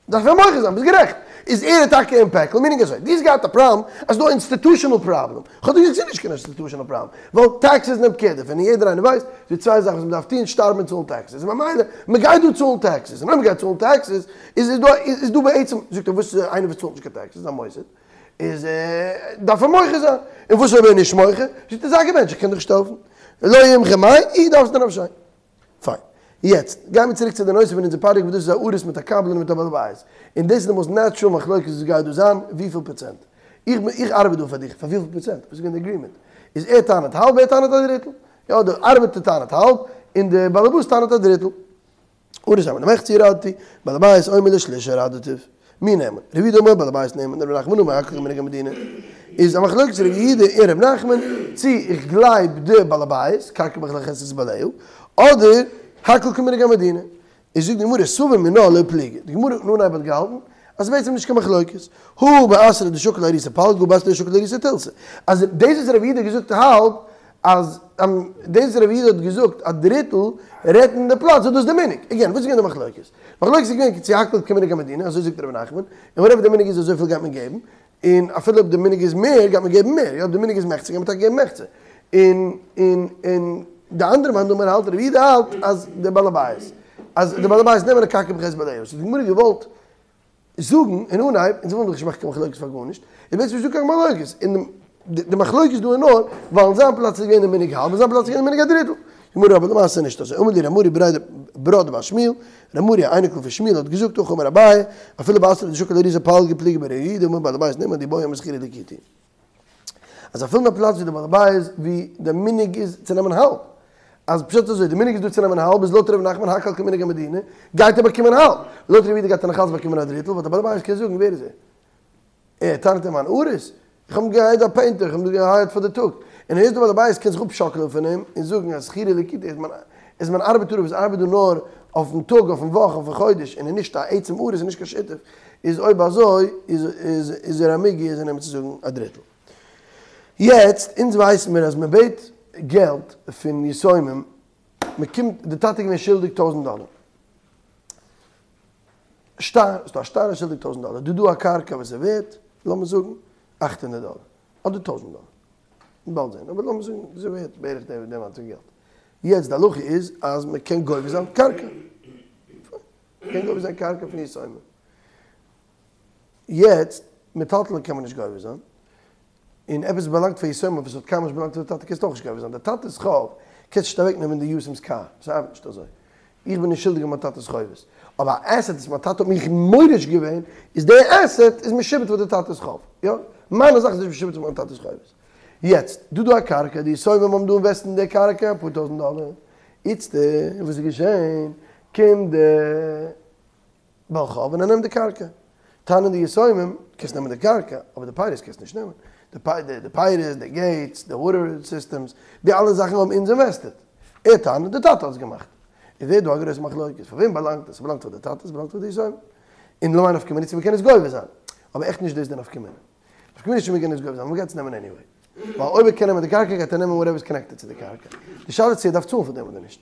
דארף ער מוחה זיין, ביסט גערעכט, איז ער טאקע אין פעקל, meaning אזוי, דו האסט געהאט א פראבלעם אז ס'דא א institutional problem, כ'האב דיר געזאגט ס'איז נישט קיין institutional problem, ווייל taxes נעמט קער דערפון, און יעדער איינער ווייסט, ס'דא צוויי זאכן וואס מ'דארף טון, שטארבן און צאלן taxes, און ממילא, מ'גייט דא צאלן taxes, און אויב מ'גייט צאלן taxes, איז דא איז דא בעצם, זאגט ער וואס איז איינער וואס צאלט נישט קיין taxes, א מוסד, איז דארף ער מוחה זיין, און וואס אויב ער איז נישט מוחה, זאגט ער זיי געבענטשט איך קען דיך נישט העלפן, לא ימחה מאי, איהו דארפסט דיר נפשי. פיין. יעצט, גיימיר צוריק צו די נושא פון אונזער פרק וואס דאס איז א אריס מיט א קבלן און מיט א בעל הבית. און דאס איז די most natural מחלוקת וואס גייט דא זיין, וויפיל פראצענט? איך בין, איך ארבעט דא פאר דיך, פאר וויפיל פראצענט? וואס איז געווען די agreement? איז ער טענה'ט האלב, ער טענה'ט א דריטל. יא, די ארבעטער טענה'ט האלב, און די בעל הבית טענה'ט א דריטל. אריס אומר למחצה ירדתי, בעל הבית אומר לשליש ירדתיו. מי נאמן? רבי יהודה אומר בעל הבית נאמן, רבי נחמן אומר הכל כמנהג המדינה. איז א מחלוקת רבי יהודה און רבי נחמן צי איך גלייב די בעל הבית, קרקע בחזקת בעליה, אדער הכל כמנהג המדינה. איז זאגט די גמרא סבור מינה לא פליגי. די גמרא אין אנהייב האט געהאלטן אז ס'איז בעצם נישט קיין מחלוקת. הא באתרא דשקיל אריסא פלגא הא באתרא דשקיל אריסא תילתא. אז דאס וואס רבי יהודה האט געזאגט האלב, אז דאס וואס רבי יהודה האט געזאגט א דריטל רעדט אין די פלאץ איז דאס די מנהג. again, וואס איז געווען די מחלוקת? מחלוקת איז געווען צו הכל כמנהג המדינה, אזוי זאגט רבי נחמן, און whatever די מנהג איז אזויפיל גייט מען געבן. און אפילו אויב די מנהג איז מער גייט מען געבן מער, יא אויב די מנהג איז מחצה גייט מען טאקע געבן מחצה, און און און די אנדערע מאן דאמר האלט רבי יהודה האלט אז די בעל הבית אז די בעל הבית נעמען די קרקע בחזקת בעליה, סאו די גמרא געוואלט זאגן אין אנהייב, אונז ווילן דאך נישט מאכן קיין מחלוקת פאר גארנישט, איז בעצם נישטא קיין מחלוקת, און די מחלוקת דא איז נאר ווייל אין זיין פלאץ איז געווען די מנהג האלב און זיין פלאץ איז געווען די מנהג א דריטל. גמרא אבער למעשה נישט אזוי, אמר להו ר' מרי בריה דבר שמואל, ר' מרי א אייניקל פון שמואל האט געזאגט הכי אמר אביי, אפילו באתרא דשקיל אריסי פלגא פליגי בה ר' יהודה דאמר בעל הבית נאמן דאי בעי יומא שכירא לקיטה. אז אפילו אין א פלאץ ווי די בעל הבית ווי די מנהג איז צו נעמען האלב, אז פשט אזוי די מנהג איז דא צו נעמען האלב איז לויט ר' נחמן הכל כמנהג המדינה גייט ער באקומען האלב, לויט ר' יהודה גייט ער נאכאלץ באקומען א דריטל ווייל די בעל הבית קען זאגן ווער איז ער? ער טענה'ט אים אן אריס, איך האב אים געהייערט א פעינטער, איך האב אים דא געהייערט פאר די טאג, און היות די בעל הבית קען זיך אפשאקלען פון אים און זאגן אז שכירא לקיטה איז מיין איז מיין ארבעטער וואס ארבעט דא נאר אויפן טאג אויפן וואך אויפן חודש און איז נישט א עצם אריס און נישט קיין שותף, איז אויב אזוי איז איז איז ער א מיגו איז ער נעמען צו זאגן א דריטל. יעצט אונז ווייסן מיר אז מען בעט געלט פון יתומים, מען קומט די טאטע איז געווען שולדיג טויזנט דאלער, שטר, ס'דא א שטר שולדיג טויזנט דאלער, דא דא א קרקע וואס איז ווערט, לאמיר זאגן, אכט הונדערט דאלער, אדער טויזנט דאלער, מ'וועט באלד זען, אבער לאמיר זאגן ס'איז ווערט בערך די אמאונט פון געלט. יעצט די הלכה איז אז מען קען גובה זיין קרקע. מען קען גובה זיין קרקע פון יתומים. יעצט, מטלטלין קען מען נישט גובה זיין, און עפעס באלאנגט פאר יתומים וואס האט קיינמאל נישט באלאנגט צו די טאטע קענסטו אויך נישט גובה זיין, די טאטע'ס חוב קענסט נישט אוועק נעמען די יתום'ס קאר, ס'ארבעט נישט אזוי, איך בין נישט שולדיג אין מיין טאטע'ס חובות, אבער א עסעט וואס מיין טאטע האט מיך מוריש געווען, איז די עסעט איז משועבד פאר די טאטע'ס חוב, יא? מיינע זאך איז נישט משועבד פאר מיין טאטע'ס חובות. יעצט, דא דא א קרקע, די יתומים האבן דא אינוועסט אין די קרקע אפאר טויזענט דאלער, איצטער וואס איז געשען, קומט די. בעל חוב און ער נעמט די קרקע. טענה'ן די יתומים, קענסט נעמען די קרקע, אבער די פירות קענסט נישט נעמען. די פירות, די געיטס, די וואטער סיסטעמס, די אלע זאכן האבן אונז אינוועסטעד. ער טענה'ט, די טאטע האט עס געמאכט. איז ווערט דא א גרויסע מחלוקת, פאר וועם באלאנגט עס? ס'באלאנגט פאר די טאטע? ס'באלאנגט פאר די יתומים? און למאי נפקא מינה צו מ'קען עס גובה זיין. אבער עכט נישט דאס די נפקא מינה. נפקא מינה איז צו מ'קען עס גובה זיין, מ'גייט עס נעמען עניוועי. ווייל אויב ער קען נעמען די קרקע גייט ער נעמען וואטעווער איז קאנעקטעד צו די קרקע. די שאלה איז צו ער דארף צאלן פאר דעם אדער נישט.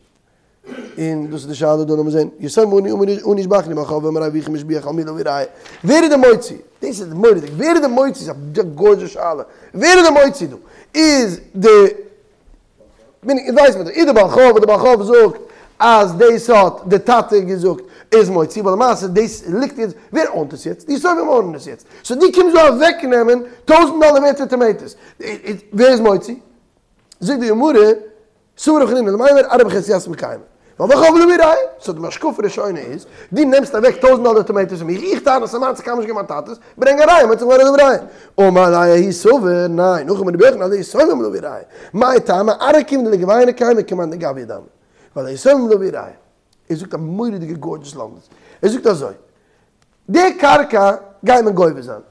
און דאס איז די שאלה דא לאמיר זען יתומים אנו השבחנו בעל חוב ואמר אביכם השביח על מי להביא ראיה ווער איז די מוציא? דאס איז מורא'דיג ווער איז די מוציא? ס'איז א גארדזשעס שאלה ווער איז די מוציא דא? איז די ווייסט מען דאך איז די בעל חוב און די בעל חוב זאגט אז דאס האט די טאטע געזאגט איז מוציא ווייל למעשה דאס ליגט יעצט ווער אונט עס יעצט? די יתומים אונען עס יעצט סאו דו קומסט דא אוועק נעמען טויזענט דאלער ווערט פון טאמעיטאס ווער איז מוציא? זאגט די גמרא סבר ר' חנינא למימר ארעא בחזקת יתמי קיימא. ועל בעל חוב להביא ראיה. סאו די השקפה ראשונה איז, דו נעמסט אוועק טויזנט דאלער טאמעיטאס פון מיך, איך טענה ס'איז מיינס ס'קען נישט גיין מיין טאטעס, ברענג א ראיה מוציא מחבירו להביא ראיה. אמר ליה ההוא סבר, ניין, הכי אמר רבי יוחנן על היתומים להביא ראיה. מאי טעמא ארעא כיון דלגביינהו קיימא כמאן דגביא דמי. ועל היתומים להביא ראיה. ער זאגט א מורא'דיגע גארדזשעס לומדות. ער זאגט אזוי. די קרקע גייט מען גובה זיין,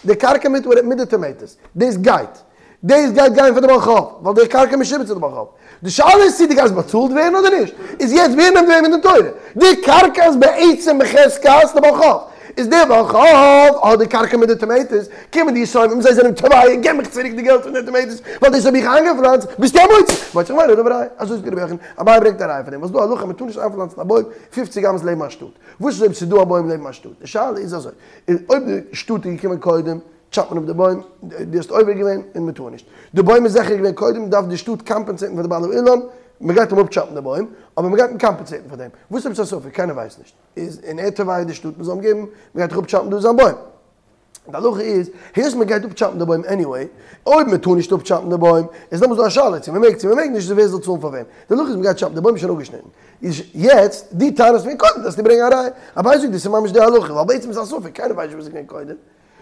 די קרקע מיט מיט די טאמעיטאס, דאס גייט, דאס גייט גיין פאר די בעל חוב, ווייל די קרקע משועבד צו די בעל חוב, די שאלה איז צו דו גייסט באצאלט ווערן אדער נישט, איז יעצט ווער נעמט וועם אין דין תורה, די קרקע איז בעצם בחזקת די בעל חוב, איז די בעל חוב האט די קרקע מיט די טאמעיטאס, קומען די יתומים זיי זענען תובע, געב מיך צוריק די געלט פון די טאמעיטאס, ווייל דאס האב איך איינגעפלאנצט, ביסטו א מוציא, מוציא מחבירו להביא ראיה, אזוי זאגט רבי יוחנן, אביי ברענגט א ראיה פון דעם, ווייל ס'דא א הלכה מ'טאר נישט איינפלאנצן א בוים פופציג אמות לעבן א שטאט. וואס איז אויב ס'איז דא א בוים לעבן א שטאט? די שאלה איז אזוי, אויב די שטאט איז געקומען קודם, טשאפט מען אפ די בוים, דו האסט עובר געווען און מ'טאר נישט. די בוים איז זיכער געווען קודם, דארף די שטאט קאמפענסעיטן פאר די בעל האילן, מ'גייט אים אפטשאפן די בוים, אבער מ'גייט אים קאמפענסעיטן פאר דעם. וואס אויב ס'איז א ספק? קיינער ווייסט נישט. איז און ער תובע די שטאט מ'זאל אים געבן, מ'גייט דאך אפטשאפן דא זיין בוים. די הלכה איז, היות מען גייט אפטשאפן די בוים עניוועי, אויב מען טאר נישט אפטשאפן די בוים, איז דעמאלטס דא א שאלה צו מען מעג צו מען מעג נישט, ווער זאל צאלן פאר וועם. די הלכה איז מען גייט טשאפן, די בוים איז שוין אפגעשניטן. איז יעצט, דו טענה'סט פון קודם דארפסטו ברענגען א ראיה. אביי זאגט דאס איז ממש די הלכה, ווייל בעצם איז א ספק, קיינער ווייסט נישט וואס איז געווען קודם.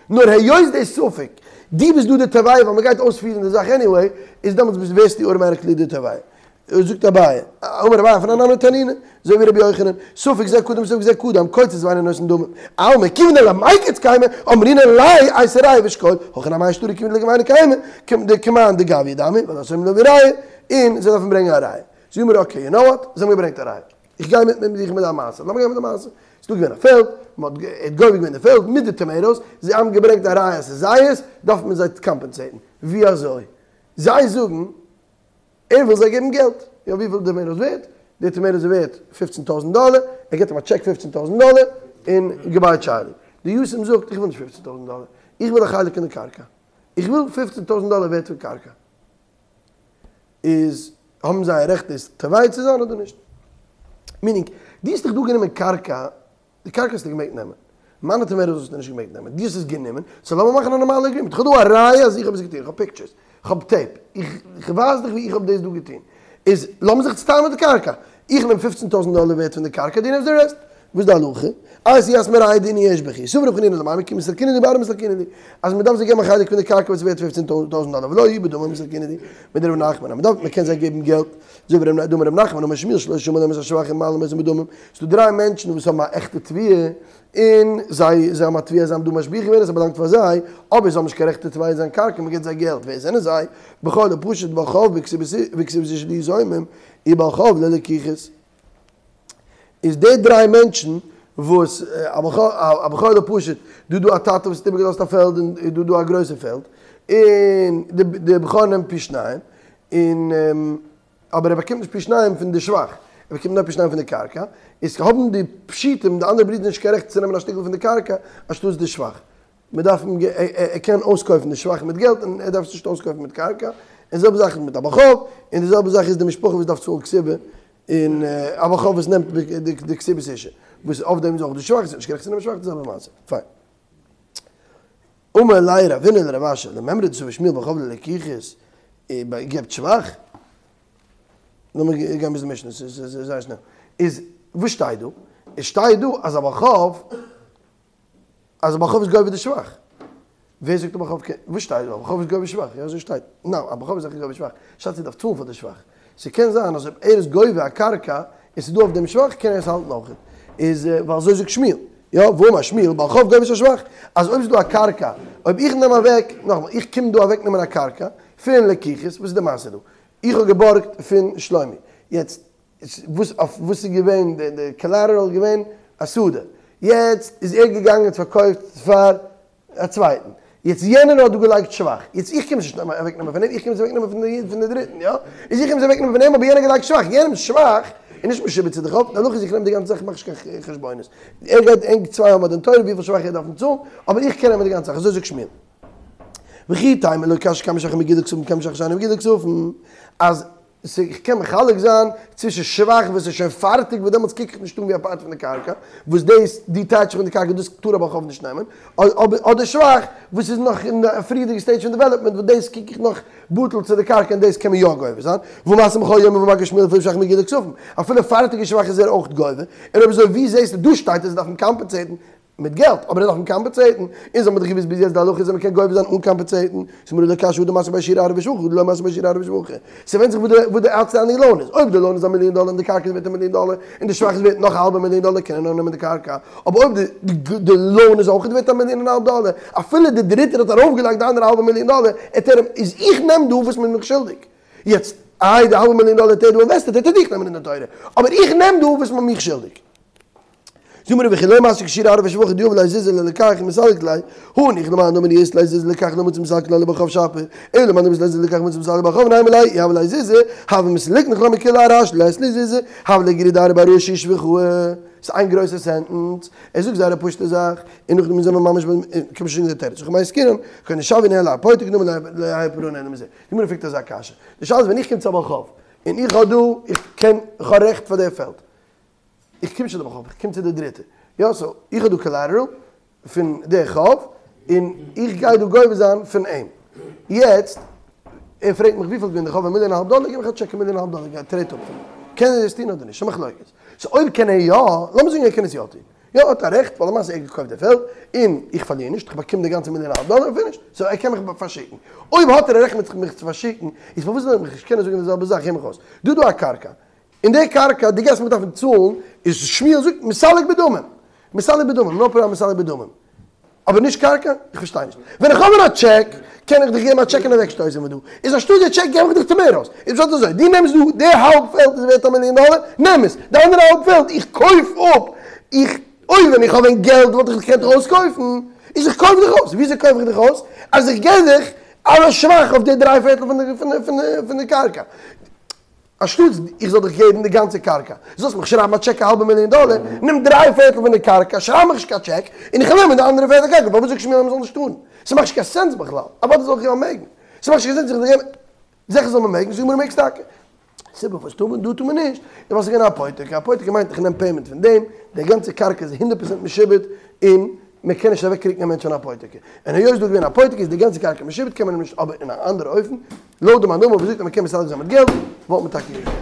נאר היות די ספק, דו ביסט דא די תובע ווייל מען גייט אויספירן די זאך עניוועי, איז דעמאלטס ווערסטו אוטומעטיקלי די תובע. זאגט אביי, אמר אביי אף אנן נמי תנינא, אזוי ווי רבי יוחנן, ספק זה קדם ספק זה קדם, קוצץ ואינו נותן דמים, אלמא כיוון דלמיקץ קיימא, אמרינן ליה אייתי ראיה ושקול, הכא נמי אשטרא כיוון דלגביינהו קיימא, כמאן דגביא דמי, ועל היתומים להביא ראיה, און זיי דארפן ברענגען א ראיה. זאגט די גמרא אקעי, יו נאו וואט, זיי האבן געברענגט א ראיה. איך גיי מיט מיט דיך מיט דיין מעשה, לאמיר גיין מיט די מעשה. ס'איז דא געווען א פעלד, מען האט ער האט גובה געווען די פעלד מיט די טאמעיטאס, זיי האבן געברענגט א ראיה אז ס'איז זייערס, דארף מען זיי קאמפענסעיטן. ווי אזוי? זיי זאגן ער וויל זיי געבן געלט, יא וויפיל די טאמעיטאס ווערט? די טאמעיטאס איז ווערט פופצן טויזנט דאלער, ער געבט אים א טשעק פופצן טויזנט דאלער, און גודביי טשארלי. די יתום זאגט איך וויל נישט פופצן טויזנט דאלער, איך וויל א חלק אין די קרקע, איך וויל פופצן טויזנט דאלער ווערט פון קרקע, איז האבן זיי א רעכט דאס תובע צו זיין אדער נישט? meaning, דו האסט דאך דא גענומען קרקע, די קרקע האסטו געמעגט נעמען, מיינע טאמעיטאס האסטו נישט געמעגט נעמען, דו האסט עס גענומען, so לאמיר מאכן א נארמאלע agreement, איך האב דא א ראיה אז איך האב עס געטון, איך האב pictures, איך האב tape, איך ווייז דיך ווי איך האב דאס דא געטון, איז לאמיר זיך צוטיילן מיט די קרקע, איך נעם פופצן טויזנט דאלער ווערט פון די קרקע, דו נעמסט די rest, וואס איז די הלכה? איי ס'איז יתמי רעיא דאינהו יש בכו, סבר רב חנינא למימר כי מסלקינן להו בארעא מסלקינן להו, אז מ'דארף זיי געבן א חלק פון די קרקע וואס איז ווערט פופצן טויזנט דאלער, ולא היא בדמים מסלקינן להו, מדרב נחמן, אז מ'דארף מ'קען זיי געבן געלט, זאגט רב דאמר רב נחמן אמר שמואל שלשה שמעו להם את השבח ומעלין אותן בדמים, ס'דא דריי מענטשן וואס האבן א עכטע תביעה, און זיי זיי האבן א תביעה זיי האבן דא משביח געווען און ס'באלאנגט פאר זיי, אבער זיי האבן נישט קיין רעכט צו תובע זיין קרקע, מ'געבט זיי געלט, ווער זענען זיי? בכור לפשוט בעל חוב וכתובת אשה ליתומים, ובעל חוב ללקוחות. איז די דריי מענטשן וואס א בכור לפשוט, דא דא א טאטע וואס האט איבערגעלאזט א פעלד און דא דא א גרויסע פעלד, און די בכור נעמט פי שניים, און אבער ער באקומט נישט פי שניים פון די שבח, ער באקומט נאר פי שניים פון די קרקע, איז האבן די פשוטים, די אנדערע ברידער נישט קיין רעכט צו נעמען א שטיקל פון די קרקע אנשטאטס די שבח. מען דארף אים ער קען אויסקויפן די שבח מיט געלט און ער דארף עס נישט אויסקויפן מיט קרקע, און די זעלבע זאך איז מיט א בעל חוב, און די זעלבע זאך איז די משפחה וואס דארף צאלן כתובה, און א בעל חוב וואס נעמט די כתובת אשה, וואס אויף דעם איז אויך די שבח, איז נישט גערעכט צו נעמען שבח, די זעלבע מעשה. פיין. אמר ליה רבינא לרב אשי, למימרא דסבר שמואל בעל חוב ללקוחות, געבט שבח? לאמיר גיין ביז די משנה, ס'איז זייער שנעל. איז וואס שטייט דא? עס שטייט דא אז א בעל חוב אז א בעל חוב איז גובה די שבח. ווער זאגט א בעל חוב קען? וואס שטייט דא? א בעל חוב איז גובה שבח. יא אזוי שטייט. ניין, א בעל חוב איז זיכער גובה שבח. שטייט ער דארף צאלן פאר די שבח. ס'קען זיין אז אויב ער איז גובה א קרקע און ס'איז דא אויף דעם שבח קען ער עס האלטן אויכעט. איז ווייל אזוי זאגט שמואל. יא, ואמר שמואל, בעל חוב גובה שבח. אז אויב ס'איז דא א קרקע, אויב איך נעם אוועק, נאכאמאל, איך קום דא אוועק נעמען א קרקע פון לקוחות, וואס איז די מעשה דא? איך האב געבארגט פון שלומי. יעצט וואס אויף וואס איז געווען די די collateral געווען א שדה, יעצט איז ער געגאנגען און פארקויפט פאר א צווייטן, יעצט יענער האט דא געלייגט שבח, יעצט איך קום עס נישט אוועק נעמען פון אים, איך קום עס אוועק נעמען פון די פון די דריטן, יא? איז איך קום עס אוועק נעמען פון אים אבער יענער האט געלייגט שבח, יענעמס שבח איז נישט משועבד צו די חוב, דערנאך איז איך נעם די גאנצע זאך איך מאך נישט קיין חשבונות, ער גייט ענק צוויי האבן א דין תורה וויפיל שבח ער דארף אים צאלן, אבער איך קען נעמען די גאנצע זאך, אזוי זאגט שמואל. וכי תימא לא קשיא כאן בשבח מגודל כספים כאן בשבח שאינו מגודל כספים, אז איך קען מחלק זיין צווישן שבח וואס איז שוין פארטיג וואס דעמאלטס קוק איך נישט אן ווי א part פון די קרקע, וואס דאס detach פון די קרקע דאס טאר א בעל חוב נישט נעמען, אדער שבח וואס איז נאך אין די פריערדיגע stage פון development וואס דאס קוק איך נאך בטל צו די קרקע און דאס קען מען יא גובה זיין, והא מתני בכל יומא ומקיש שמואל אפילו שבח מגודל כספים, אפילו פארטיגע שבח איז ער אויך גובה, און אויב אזוי ווי זעסטו דא שטייט אז זיי דארפן compensate ן, מיט געלט, אבער ער דארף אים compensate ן, אונז האבן דאך געוואוסט ביז יעצט די הלכה איז אז מ'קען גובה זיין אן compensate ן, זאגט די גמרא לא קשיא הא דמתני בי שיעור ארעא ושבחא הא דלא מתני בי שיעור ארעא ושבחא, ס'ווענדט זיך וואס די outstanding loan איז, אויב די loan איז א מיליאן דאלער און די קרקע איז ווערט א מיליאן דאלער, און די שבח איז ווערט נאך א האלבע מיליאן דאלער קען ער נאר נעמען די קרקע, אבער אויב די loan איז אויך ווערט א מיליאן און א האלב דאלער, אפילו די דריטער האט ארויפגעלייגט די אנדערע האלבע מיליאן דאלער, ער אים, איז איך נעם דא וואס מ'איז מיך שולדיג. יעצט, איי די האלבע מיליאן דאלער האט ער דא invested, וועט ער דיך נעמען אין די תורה, אבער איך נעם דא וואס מ'איז מיך שולדיג. זאג מיר וכי לא מתני כשיעור ארעא ושבחא דיהיב ליה זוזי ללוקח ומסלק ליה, הניחא למאן דאמר אית ליה זוזי ללוקח לא מצי מסלק ליה לבעל חוב שפיר, אלא למאן דאמר אית ליה זוזי ללוקח מצי מסלק לבעל חוב נימא ליה יהיב ליה זוזי, הוה מסלקנא לך מכולא ארעא השתא דלית ליה זוזי, הב ליה גירא דארעא בארעא שבחא. ס'איז איין גרויסע sentence, ער זאגט זייער א פשוטע זאך, און נאכדעם זעמער ממש ביים קען מען שוין זאגן די תירוץ, וכי מאי עסקינן, כגון דשויה ניהלי אפוטה כדאמר לא יהא פירעון אלא מזה. די גמרא פרעגט אזא קשיא, די שאלה איז ווען איך קום צו א בעל חוב, און איך האב דא, איך קען, איך האב רעכט פאר די פעלד, איך קום נישט צו די בעל חוב, איך קום צו די דריטע. יא, so איך האב דא collateral פון די חוב, און איך גיי דא גובה זיין פון אים. יעצט, ער פרעגט מיך וויפיל איז געווען די חוב, א מיליאן און א האלב דאלער, גיב איך א טשעק א מיליאן און א האלב דאלער, גיי טרעט אפ פון אים. קען ער עס טון אדער נישט? ס'איז מחלוקת. so אויב קען ער יא, לאמיר זאגן ער קען עס יא טון. יא, ער האט א רעכט, ווייל למעשה ער האט געקויפט די פעלד, און איך פארליר נישט, איך באקום די גאנצע מיליאן און א האלב דאלער און finish. so ער קען מיך פארשיקן. אויב האט ער א רעכט מיך צו פארשיקן, איז פארוואס זאל ער מיך נישט קענען זאגן די זעלבע זאך, הער מיך אויס, דא איז דא א קרקע, און די קרקע דו גייסט מיר דארפן צאלן, איז שמואל זאגט מסלק בדמים, מסלק בדמים, נאו פראבלעם מסלק בדמים, אבער נישט קרקע? איך פארשטיי נישט, ווען איך האב נאר א טשעק קען איך דיך געבן א טשעק און אוועק שטויסען פון דא, איז אנשטאט די טשעק געב איך דיך tomatoes, איז פשט אזוי, דו נעמסט דא די האלב פעלד איז ווערט א מיליאן דאלער, נעם עס, די אנדערע האלב פעלד איך קויף אפ, איך, אויב ווען איך האב ווען געלט וואלט איך דיך געקענט אויסקויפן, איז איך קויף דיך אויס, וויאזוי קויף איך דיך אויס? אז איך געב דיך אלע שבח אויף די דריי פערטל פון די קרקע. אנשטאטס איך זאל דיך געבן די גאנצע קרקע, זאלסט מיך שרייבן א טשעק א האלבע מיליאן דאלער, נעם דריי פערטל פון די קרקע, שרייב מיך נישט קיין טשעק, און איך וועל נעמען די אנדערע פערטל קרקע, פארוואס זאגסטו מיר אז מ'זאל נישט טארן? ס'מאכט נישט קיין סענס בכלל, אוודאי זאל איך יא מעגן, ס'מאכט נישט קיין סענס איך זאל געבן, זיכער זאל מען מעגן, זאג מיר מעגסט טאקע. סיבה פארוואס טאר מען דא טאר מען נישט, איז ווייל ס'איז געווען א אפותיקי, אפותיקי מיינט איך נעם payment פון דעם, די גאנצע קרקע איז הונדערט פראצענט משועבד, און מען קען נישט אוועק רוקן א מענטש פון אפותיקי, און היות דא איז געווען אפותיקי איז די גאנצע קרקע משועבד קען מען אים נישט אבער אין א אנדערע אופן, לויט די מאן דאמר וואס זאגט אז מען קען מסדר זיין מיט געלט, וואלט מען טאקע געקענט.